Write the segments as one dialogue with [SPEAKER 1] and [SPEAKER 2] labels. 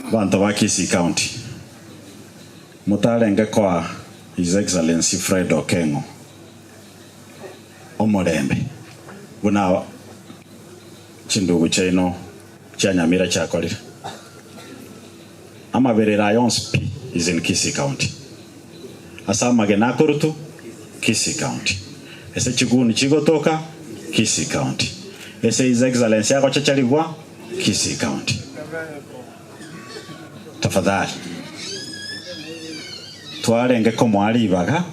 [SPEAKER 1] Abanto ba Kisii County, motarenge koa His Excellency Fred Okengo omorembe buna chindugu chiaino chia Nyamira chiakorire. Amaberero aya onsi pi is in Kisii County. Ase amagena akorutu, Kisii County. Ase chiguni chigotoka, Kisii County. Ase His Excellency agochacharigwa, Kisii County. Tafadhali twarenge komoa ribaga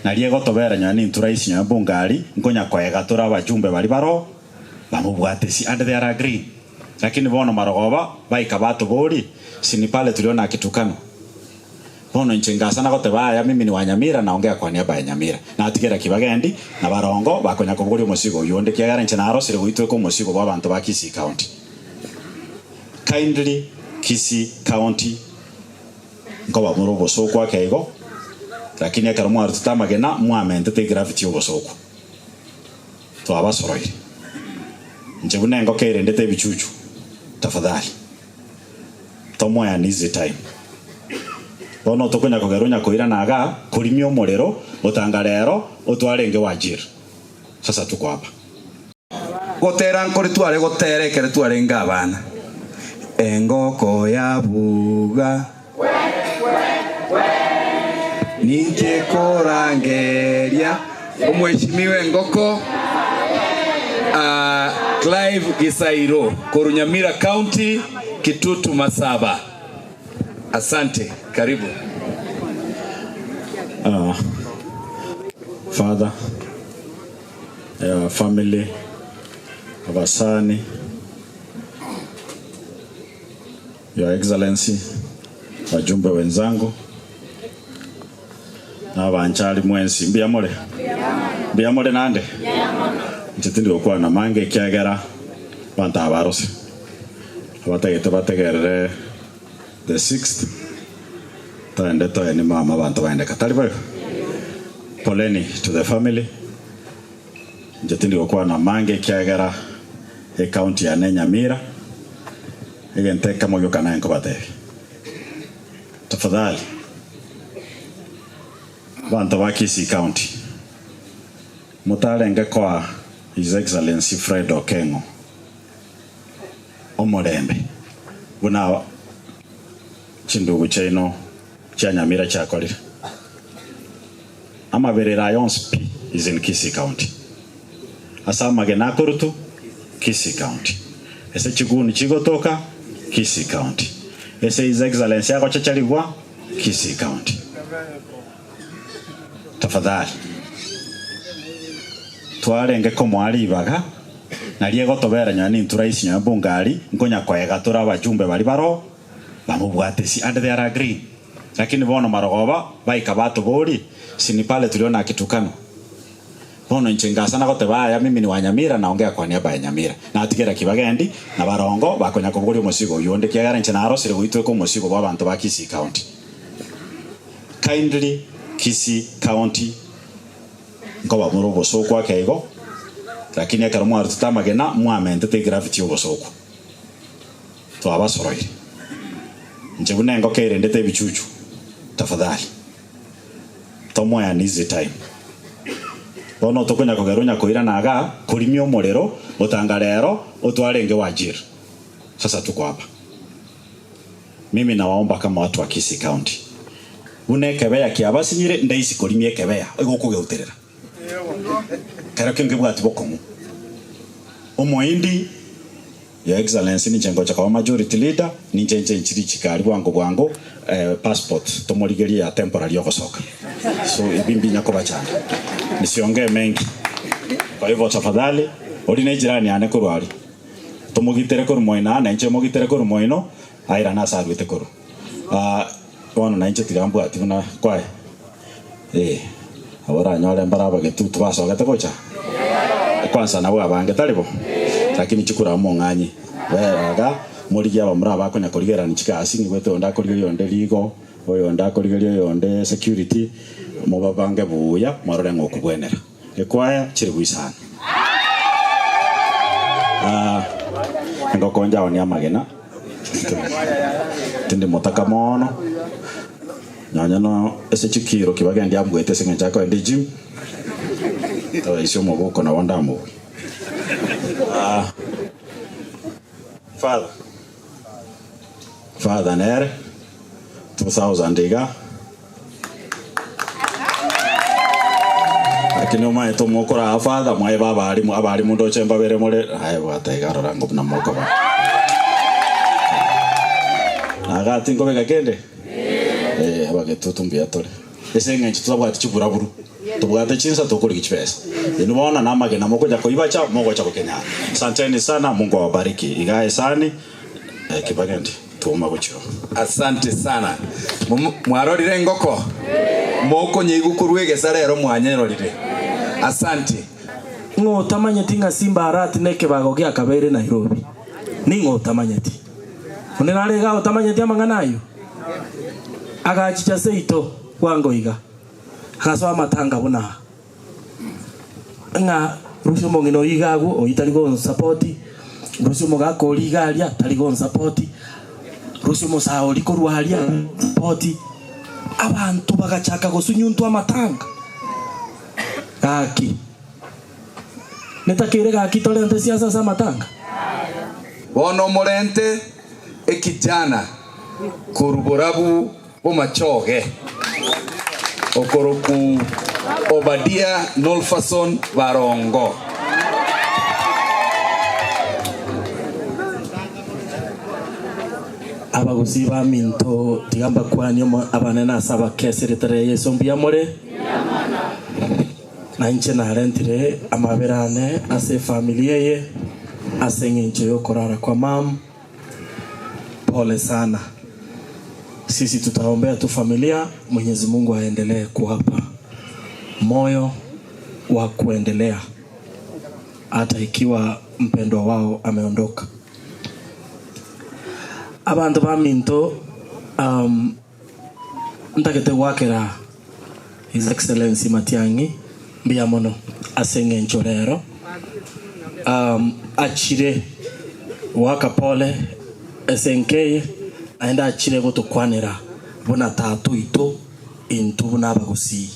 [SPEAKER 1] nario egotobera nyonya nintwe rais nyonya Bungari nkonya koega tore abajumbe baria baroo bamobwatesi and they are agreeing lakini bono marogoba baika batobori sini pale tuliona akitukanwa Bono inche ngasana goteba aya, Mimi ni wa Nyamira, naongea kwa niaba ya Nyamira. Natigera ki bagendi na barongo bakonya kobogoria omosigo oyio onde, ekiagera inche narosire goitweka omosigo bw'abanto ba Kisii County. Kindly Kisii County nkoba more obosooku ake igo, lakini ekero mwarutete amagena mwamentete egravity y'obosooku. Twabasoroire. Inche buna engoko erendete ebichuchu, tafadhali. Tomoe an easy time. Bono tokonya kogera onya koirana igaa korimia omorero otanga rero otwarenge Wajir. Sasa tuko hapa.
[SPEAKER 2] Gotera nkore tware gotera ekero twarenge abana, Engoko yabuga, Ninche korangeria Omweshimiwa Engoko Clive Gisairo korwa Nyamira County, Kitutu Masaba. Asante. Karibu.
[SPEAKER 1] Father, family, abasani, Your Excellency, wajumbe wenzangu, na abanchari mwensi, mbuya more? Mbuya more naende? Inche tindi gokwana mange ekiagera abanto aba barose, abatagete bategerere the sixth, toende toeni mama abanto baende katari boigo? Poleni to the family, inche tindi gokwana mange ekiagera ecounty yane Nyamira, Egento ekemo gioka naye nkobatebia, tafadhali abanto ba Kisii County, motarenge koa His Excellency Fred Okengo omorembe buna chindugu chiaino chia Nyamira chiakorire. Amaberero aya onsi pi is in Kisii County. Ase amagena akorutu, Kisii County. Ase chiguni chigotoka, Kisii County. Ase His Excellency agochacharigwa, Kisii County. Tafadhali twarenge komoa ribaga nario egotobera nyonya nintwe rais nyonya Bungari nkonya koega tore abajumbe baria baroo bamobwatesi and they are agreeing. Lakini bono marogoba baika batobori, sini pale tuliona akitukanwa. Bono inche ngasana goteba aya, mimi ni wa Nyamira, naongea kwa niaba ya Nyamira. Natigera ki bagendi na barongo bakonya kobogoria omosigo oyio onde, ekiagera inche narosire goitweka omosigo bw'abanto ba Kisii County. Kindly Kisii County nkoba more obosooku ake igo, lakini ekero mwarutete amagena mwamentete egravity y'obosooku. Twabasoroire. Inche buna engoko erendete ebichuchu, tafadhali tomoe an easy time. Bono tokonya kogera onya koirana igaa korimia omorero otanga rero otwarenge Wajir. Sasa tuko hapa. Mimi nawaomba kama watu wa Kisii County. Buna ekebeya kiabasinyire ndaisi korimia ekebeya igo okogeuterera. Kero kio nkebwati bokong'u. Omoindi Your Excellency ninche ngocha koba majority leader, ninche nche nchiri chikari bwango bwango passport tomorigerie ya temporary ogosoka. So ebi mbinya kobachanda. Nisiongee mengi. Kwa hivyo tafadhali ori ne jirani yane korwa aria. Tomogitere korwa moino aa na inche mogitere korwa moino airane ase aruete korwa. Bono nainche tiga mbwati buna kwaye. Eh, abo oranyore mbare abagetutu basogete gocha? Kwansa nabwo abange, tari bo? Lakini chikura omong'anyi, bera iga, morigie abamura abakonya korigerania chigasi, nigwete oyonde akorigeria oyonde rigo, oyonde akorigeria oyonde security, mobabange buya, morore ng'a okobwenera. Ekwaya chire goisana. Ah, engoko njaonia amagena. Tindi motaka mono, nonya no ase chikiro kibagendi ambuete ase eng'encho akoenda egym, otherwise omoboko nabo ndamobue. Father, father nere 2000 iga. Lakini omanyete omokora aa father mwaye ba abalimu abalimu ndoche mbabere more aye bwata iga rora ngo buna mokoba. Nagati nkobeka kende? Eh abagetutu mbuya tore. Ase eng'encho totabwati chiburaburu, tobwate chinsa tokorigia chibesa. Inwe bono namagena mokonya koibacha mogocha gokenyara. Asanteni sana Mungu awabariki. Igaa esani kibagendi twoma gochia oo.
[SPEAKER 2] Asante sana. Mwarorire engoko? Mokonyeigwa korwa egesa rero mwanyerorire. Asante.
[SPEAKER 3] Ng'o otamanyeti ng'a Simba Arati nekebago giakabeire Nairobi? Ning'o otamanyeti? Onde nare igaa otamanyeti amang'ana ayio? Agachicha seito bwango iga, agasoa amatanga buna aa, ng'a rusia omong'ina oyio iga agwo, oyio tari gonsapoti, rusia omogaka oria iga aria, tari gonsapoti, rusia omosae oria korwa aria, sapoti. Abanto bagachaka gosunyuntwa amatanga. Gaki, netakeire gaki torente siasa ase amatanga?
[SPEAKER 2] Bono omorente ekijana korwa borabu bw'amachoge, okorokwa Obadia Nolfason Barongo.
[SPEAKER 3] Abagusii baminto, tiga mbakwanie abanene ase abake ase erieta ria Yeso. Mbuya more? Na inche narentire amabera ane ase efamiri eye ase eng'encho y'okorara kwa mum. Pole sana. Sisi tutaombea tu familia, Mwenyezi Mungu aendelee kuwapa moyo wa kuendelea hata ikiwa mpendwa wao ameondoka. Abanto baminto um, Ntagete goakera His Excellency Matiang'i mbuya mono ase eng'encho rero achire goaka pole ase enka eye naende achire gotokwanera buna tata oito intwe buna abagusii.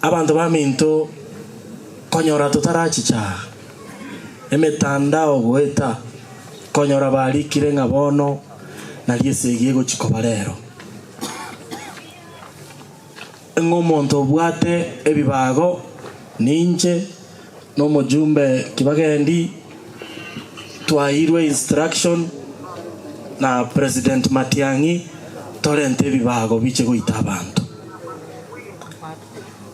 [SPEAKER 3] Abanto baminto konyora totarachicha aa, emetandao goeta, konyora barikire ng'a bono nario esegi egochia koba rero. Ng'a omonto obwate ebibago ninche na omojumbe Kibagendi twaeirwe instruction na President Matiang'i torente ebibago biche goita abanto.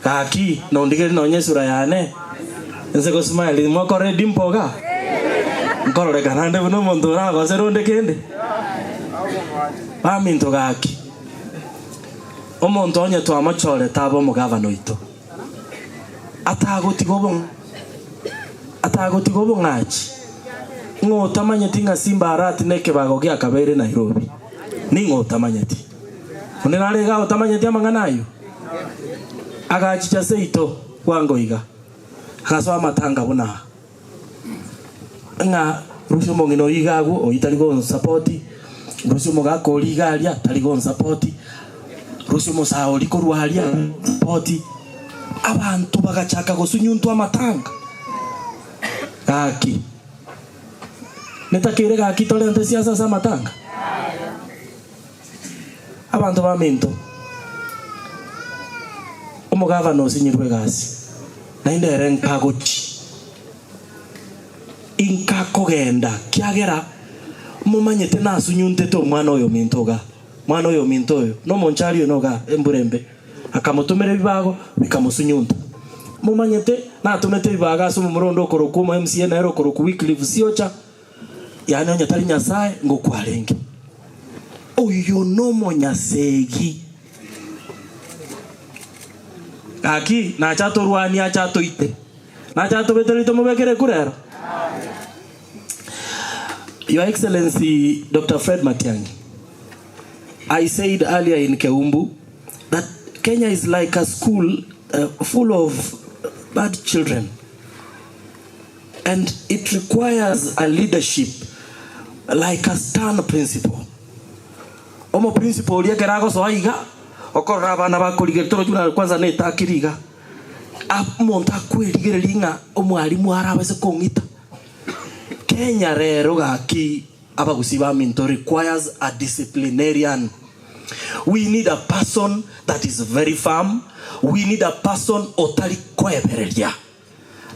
[SPEAKER 3] Gaki nondigerie nonya esura yane inse go smile mokore dimple igaa nkororekana ande buna omonto oragosere onde kende? Baminto gaki omonto onye twamochorete abe omogavana oito. Atagotiga obong atagotiga obong'achi, ng'o otamanyeti ng'a Simba Arati nekebago giakabeire Nairobi? Ning'o otamanyeti? Onde nare igaa otamanyeti amang'ana ayio? Agachicha seito bwango iga, agasoa amatanga buna aa, ng'a rusia omong'ina oyio iga agwo, oyio tari gonsapoti, rusia omogaka oria iga aria, tari gonsapoti, rusia omosae oria korwa aria, nsapoti. Abanto bagachaka gosunyuntwa amatanga. Gaki, netakeire gaki torente siasa ase amatanga? Abanto baminto, omogavana osinyirwe egasi, naende ere nkagochia. Inkakogenda, kiagera momanyete nasunyuntete omwana oyo ominto igaa, mwana oyo ominto oyo, nomonchari oyo nogaa embura embe. Akamotomera ebibago, bikamosunyunta. Momanyete natomete ebibago ase omomura onde okorokwa omo MCA nere okorokwa Wycliffe Siocha, yaani onye tari Nyasae ngokwa arenge. Oyio nomonyasegi. Gaki nache atorwanie ache atoite. Nache atobetererie tomobekere ekura ero. Your Excellency Doctor Fred Matiang'i, I said earlier in Keumbu that Kenya is like a school full of bad children and it requires a leadership. Like a stern principal. Omoprinciple oria ekero agosoa iga, okorora abana bakorigereria torochi buna kwanza netakiri iga, omonto akwerigereria ng'a omwalimu arabase kong'ita. Kenya rero gaki abagusii baminto requires a disciplinarian. We need a person that is very firm, we need a person otari koebereria.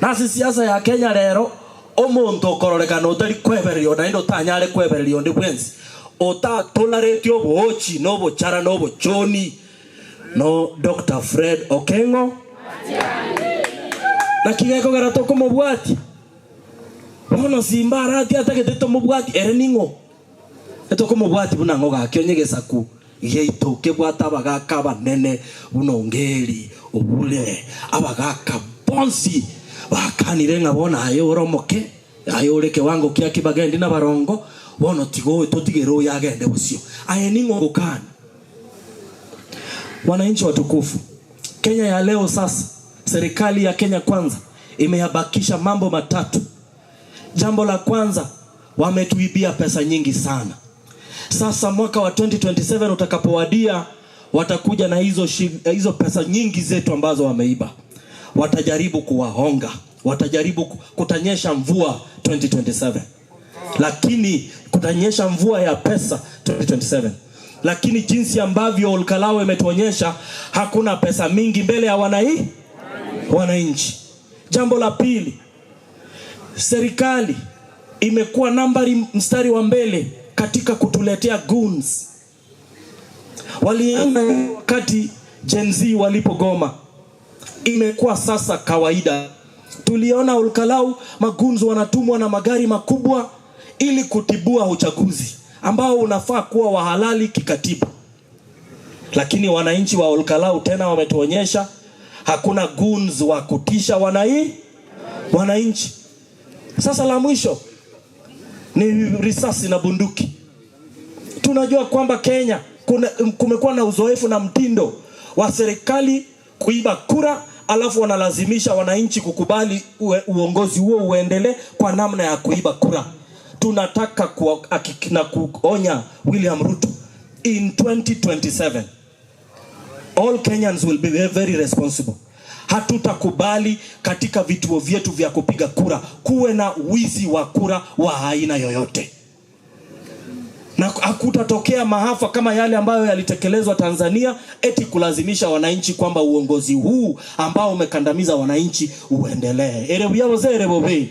[SPEAKER 3] Nase siasa ya Kenya rero, omonto okororekana otari kwebereria onde naende otanyare kwebereria onde bwensi, otatolareti oboochi na obochara na obochoni no Doctor Fred Okengo. Naki gekogera tokomobwatia? Bono Simba aratie atagete tomobwatie, ere ning'o? Etokomobwatia buna ng'o gaki onye egesaku giaito kebwate abagaaka abanene buna Ongeri, Obure, abagaaka bonsi bakanire ng'a bono aye ore omoke, aye ore ekewango kia kibagendi na barongo, bono tiga oyo totigere oyo agende bosio. Aye ning'o ogokana? Wananchi watukufu, Kenya ya leo sasa, serikali ya Kenya Kwanza imeyabakisha mambo matatu. Jambo la kwanza, wametuibia pesa nyingi sana. Sasa mwaka wa 2027 utakapowadia, watakuja na hizo, hizo pesa nyingi zetu ambazo wameiba. Watajaribu kuwahonga, watajaribu kutanyesha mvua 2027, lakini kutanyesha mvua ya pesa 2027 lakini jinsi ambavyo Olkalou imetuonyesha hakuna pesa mingi mbele ya wanai wananchi. Jambo la pili, serikali imekuwa nambari mstari wa mbele katika kutuletea goons. Walianza wakati Gen Z walipogoma, imekuwa sasa kawaida. Tuliona Olkalou magoons wanatumwa na magari makubwa ili kutibua uchaguzi ambao unafaa kuwa wa halali kikatiba, lakini wananchi wa Olkalou tena wametuonyesha hakuna goons wa kutisha wanai wananchi. Sasa la mwisho ni risasi na bunduki. Tunajua kwamba Kenya kuna, kumekuwa na uzoefu na mtindo wa serikali kuiba kura alafu wanalazimisha wananchi kukubali ue, uongozi huo uendelee kwa namna ya kuiba kura. Tunataka na kuonya William Ruto in 2027 all Kenyans will be very responsible. Hatutakubali katika vituo vyetu vya kupiga kura kuwe na wizi wa kura wa aina yoyote, na hakutatokea maafa kama yale ambayo yalitekelezwa Tanzania, eti kulazimisha wananchi kwamba uongozi huu ambao umekandamiza wananchi uendelee. Ere bobe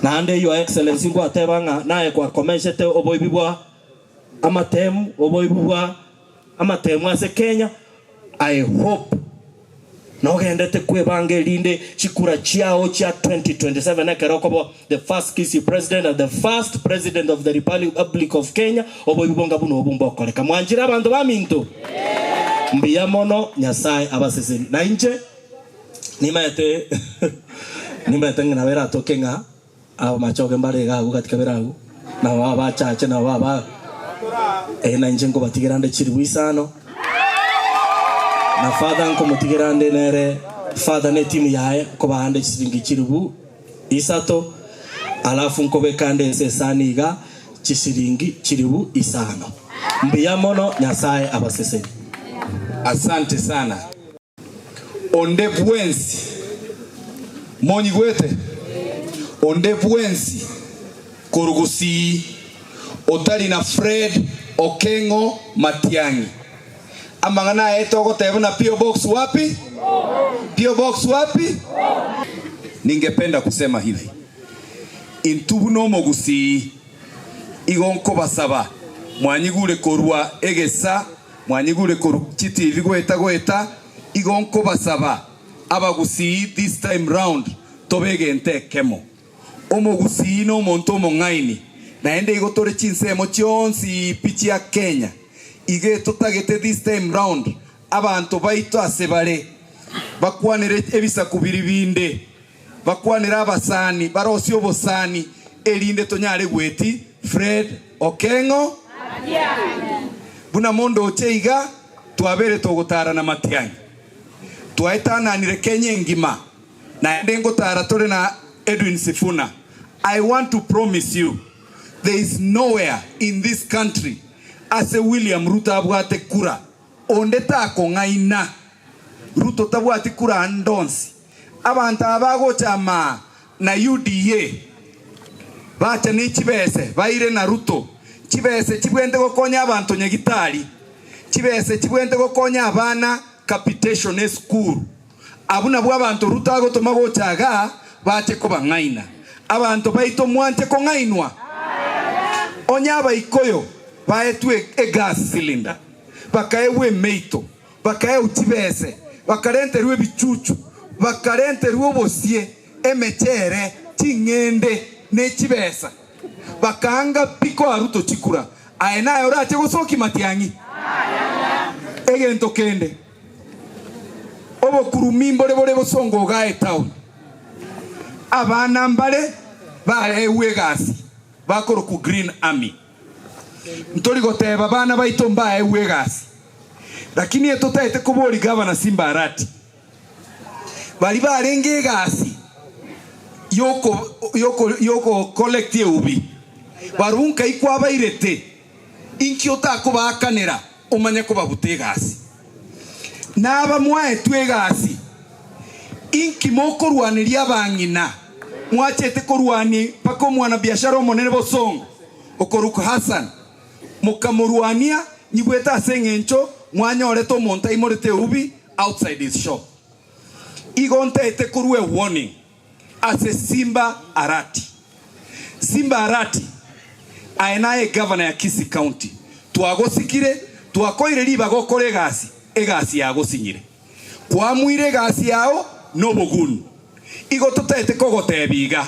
[SPEAKER 3] naende Your Excellency ngwateba ng'a naye kwakomeshete oboibi bwa amatemu oboibi bwa amatemu ase Kenya. I hope nogendete kwebanga erinde chikura chiao chia 2027 ekero okoba the first Kisii president and the first president of the Republic of Kenya oboibi bonga buno obumba okoreka mwanchire abanto baminto mbuya mono Nyasaye abaseseni na inche nimaete nimaete ng'a nabo eratoke ng'a abamachoge mbare iga agwo katika bere agwo nabo abachache nabo aba na inche nkobatigera nde chiribu isano na father nkomotigera nde nere father ne timu yaye nkobaa nde chisiringi chiribu isato alafu nkobeka nde ase esani iga chisiringi chiribu isano. Mbuya mono Nyasaye abaseseni.
[SPEAKER 2] Asante sana. Onde bwensi monyigwete onde bwensi korugusii otari na Fred Okengo Matiang'i amang'ana aye togoteba na P.O. Box wapi? P.O. Box wapi? Ningependa kusema hivi intubu nomogusii igo nkobasaba mwanyigure korwa egesa mwanyigure koru chitivi gweta gweta igo nkobasaba abagusii this time round tobegente ekemo omogusii na omonto omong'aini naende igo tore chinsemo chionsi pi chia Kenya ige totagete this time round abanto baito ase bare bakwanire ebisaku biri binde bakwanire abasani barosie obosani erinde tonyare gweti Fred Okengo buna mondo oche iga twabere togotara na Matiang'i twaetananire Kenya engima naende ngotara tore na Edwin Sifuna. I want to promise you. There is nowhere in this country ase William Ruto abwate kura, onde takong'aina. Ruto tabwati kura ande onsi. Abanto aba bagocha amaa na UDA bacha ne chibese baire na Ruto, chibese chibwente gokonya abanto nyagitari, chibese chibwente gokonya abana capitation esukuru. Abwo nabwo abanto Ruto agotoma gocha igaa bache kobang'aina. Abanto baito mwanche kong'ainwa? Onye Abaikoyo baetwe egas cylinder, bakaegwa emeito, bakaegwa chibese, bakarenterwa ebichuchu, bakarenterwa obosie, emechere, ching'ende, ne chibesa, bakaanga pi koa Ruto chikura, aye naye orache gosokia matiang'i? Egento kende. Obokurumi mbore bore bosongo igaa etown. Abana mbare baewe egasi bakorokwa Green Army. Ntori goteba bana baito mbaewe egasi, lakini etotaete koboria Gavana Simba Arati baria barenge egasi yoko yoko yoko collect eubi barabwo nkai kwabairete inki otakobaakanera omanye kobabuta egasi. Naba mwaetwe egasi, inki mokorwaneria abang'ina? Mwachete korwania mpaka omwanabiashara omonene bosongo okorokwa Hassan, mokamorwania nyigwete ase engencho mwanyorete omonto aimorete eubi outside his shop. Igo ntaete korua ewarning ase Simba Arati. Simba Arati, aye naye egavana ya Kisii County, twagosikire, twakoire ribaga okore egasi, egasi yagosinyire. Kwamuire egasi yao noboguni. Igo totaete kogotebia iga,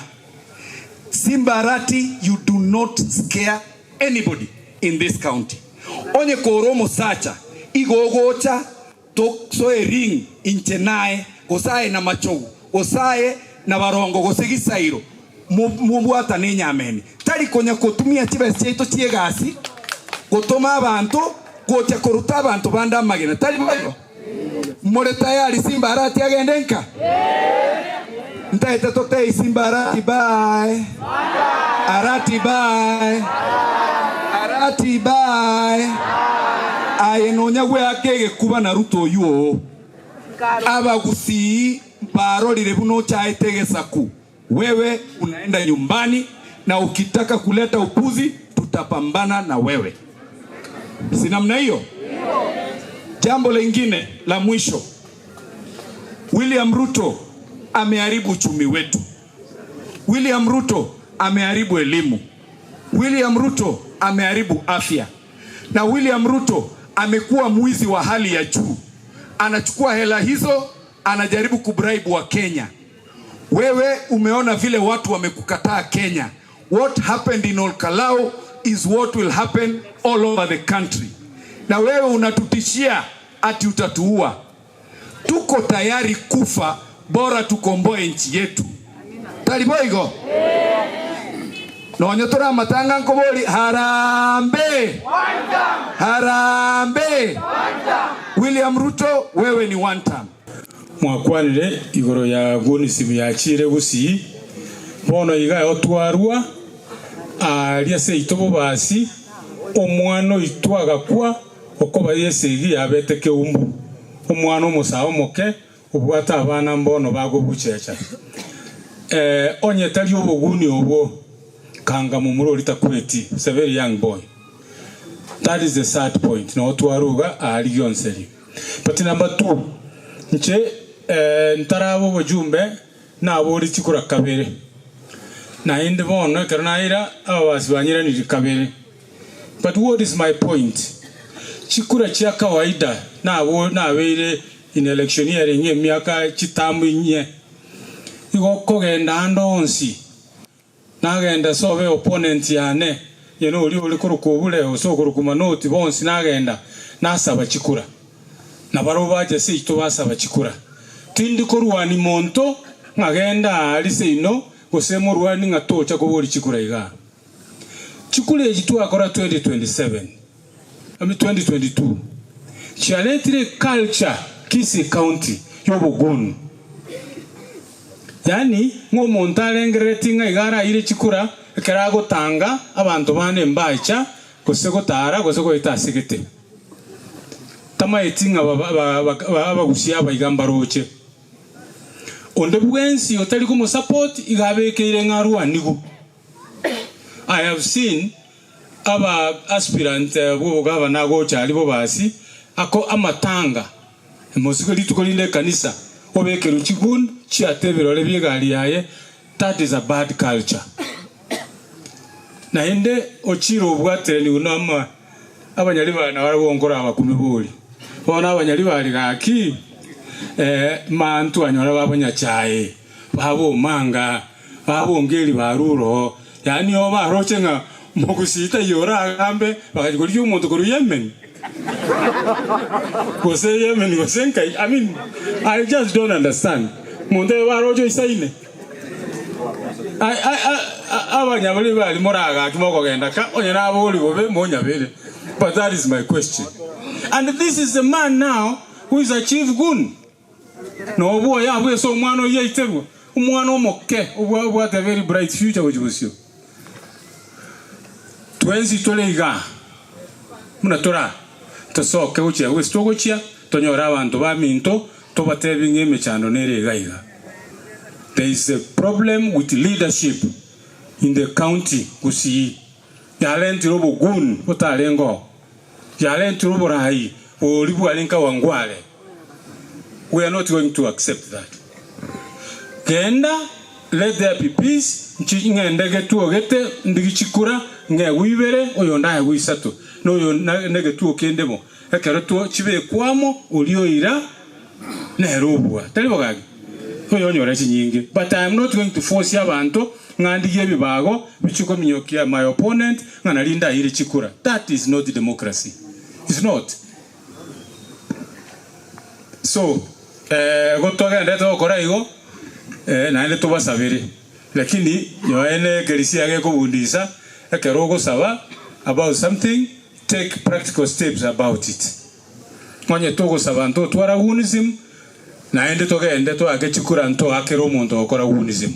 [SPEAKER 2] Simba Arati you do not scare anybody in this county. Onye kore omosacha igo ogocha Tosoe ring inche naye, gose aye na machogu, gose aye na barongo, gose gisairo, mobwatane enyameni. Tari konya gotumia chibesa chiaito chi'egasi gotoma abanto gocha koruta abanto bande amagena. Tari boigo? More tayari Simba Arati agende nka? Ntaete totei Simba Arati bye. Arati bye. Arati bye. Aye nonya gweaka egekuba na Ruto oyio oo. Abagusii barorire buna ochaete egesaku. Wewe unaenda nyumbani na ukitaka kuleta upuzi tutapambana na wewe. Si namna hiyo? Jambo lingine la mwisho. William Ruto ameharibu uchumi wetu. William Ruto ameharibu elimu. William Ruto ameharibu afya. Na William Ruto amekuwa mwizi wa hali ya juu. Anachukua hela hizo, anajaribu kubribe wa Kenya. Wewe umeona vile watu wamekukataa Kenya. What happened in Olkalou is what will happen all over the country. Na wewe unatutishia ati utatuua. Tuko tayari kufa, bora tukomboe nchi yetu. Tari boigo? Nonye tore amatanga nkobori harambee! Harambee! William Ruto wewe ni one term.
[SPEAKER 4] Mwakwanire igoro ya Gunisimu yachiire Gusii, bono iga otwarwa aaria seito bobasi, omwana oitwe agakwa okoba y'esegi yabete keumbu, omwana omosae omoke obwate abana mbono bagobuchecha. Ee, onye tari oboguni obwo, kanga momura oria takweti, is a very young boy. That is the sad point, noo twaruga aaria gionserio. But number two, inche ntaraba obojumbe naborie chikura kabere, naende bono ekero naira ababasi banyiranirie kabere. But what is my point? Chikura chia kawaida nabo nabeire in electioneering emiaka chitambo inye, igo okogenda ande onsi Nagenda sobe opponent yane, inye noria ore korokwa Obure gose okorokwa Manoti, bonsi nagenda nasaba chikura. Na barabwo bacha seito basaba chikura. Tindi korwania monto ng'a genda aaria seino gose morwanie ng'a tocha koboria chikura igaa. Chikura echi twakora 2027, I mean 2022, chiaretire eculture Kisii County y'obogoni. Yaani ng'a omonto arengereretie ng'a iga araire chikura, Ekero agotanga abanto bande mbacha gose gotara gose goeta ase gete. Tamaeti ng'a abagusia aba iga mbaroche. Onde bwensi otari komosupport iga abekeire ng'a arwanigwe. I have seen aba aspirant bw'obogavana gocha aria bobasi ako amatanga mosike rituko rinde ekanisa obekerwe chigun chiate ebirore bi'egari yaye that is a bad culture. Naende ochire obwateraniwe na ama abanyaribari nabarabwo nkora abakumi bori. Bono abanyaribari gaki eh, manto anyora babonyachae, babomanga, babongeri barure oo. Yaani oo baroche ng'a mogusii taiyo oragambe, bagachia korigia omonto korwa Yemen. Gose Yemen gose nkai, I mean, I just don't understand. Monto oyo baroche oisaine. Abanyaburi bari moragaki mokogenda ka onye nabori bobe monyabere but that is my question and this is the man now who is a chief goon nobwoye abwo ase omwana oyio aiterwe omwana omoke obwate a very bright future gochia bosio twensi tore igaa buna tore aa tosoke gochia gose togochia tonyore abanto baminto tobatebi ng'a emechando nere iga iga. There is a problem with leadership in the county Gusii. Yarentire obogun botarenge oo. Yarentire oborai bori bwarenge Kawangware. We are not going to accept that. Genda let there be peace nchi ng'ende getuo gete ndigi chikura ng'egwe ibere oyonde aegwe isato na oyo na egetuo kende bo. Ekero two chibekwa amo oria oira Nere obua, tari bogaki? Oyonyora chinyinge. But I am not going to force abanto ng'a ndigie ebibago bichie kominyokia my opponent ng'a nari ndaire chikura. That is not democracy. It's not. So, eh, gotogenderete gokora igo, eh, naende tobasabere. Lakini nyoe ne ekerisia gekobundisa, ekero ogosaba about something, take practical steps about it. Onye togosaba ntotwara gunism, naende togende toake chikura ntoakere omonto ogokora gunism.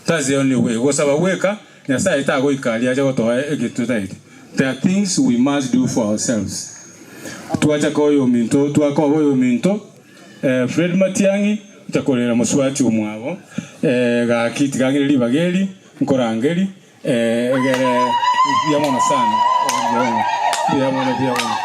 [SPEAKER 4] That's the only way. Gosaba gweka, Nyasaye tagoika aria ache gotoa egento totaete. There are things we must do for ourselves. Twachaka oyominto, twakoba oyominto, eh, Fred Matiang'i, ocha korera mosubati omwabo, eh, gaki tiga ng'ire ribaga eri, nkorangeri, eh, egere mbuya mono sana, mbuya mono, mbuya mono, mbuya mono.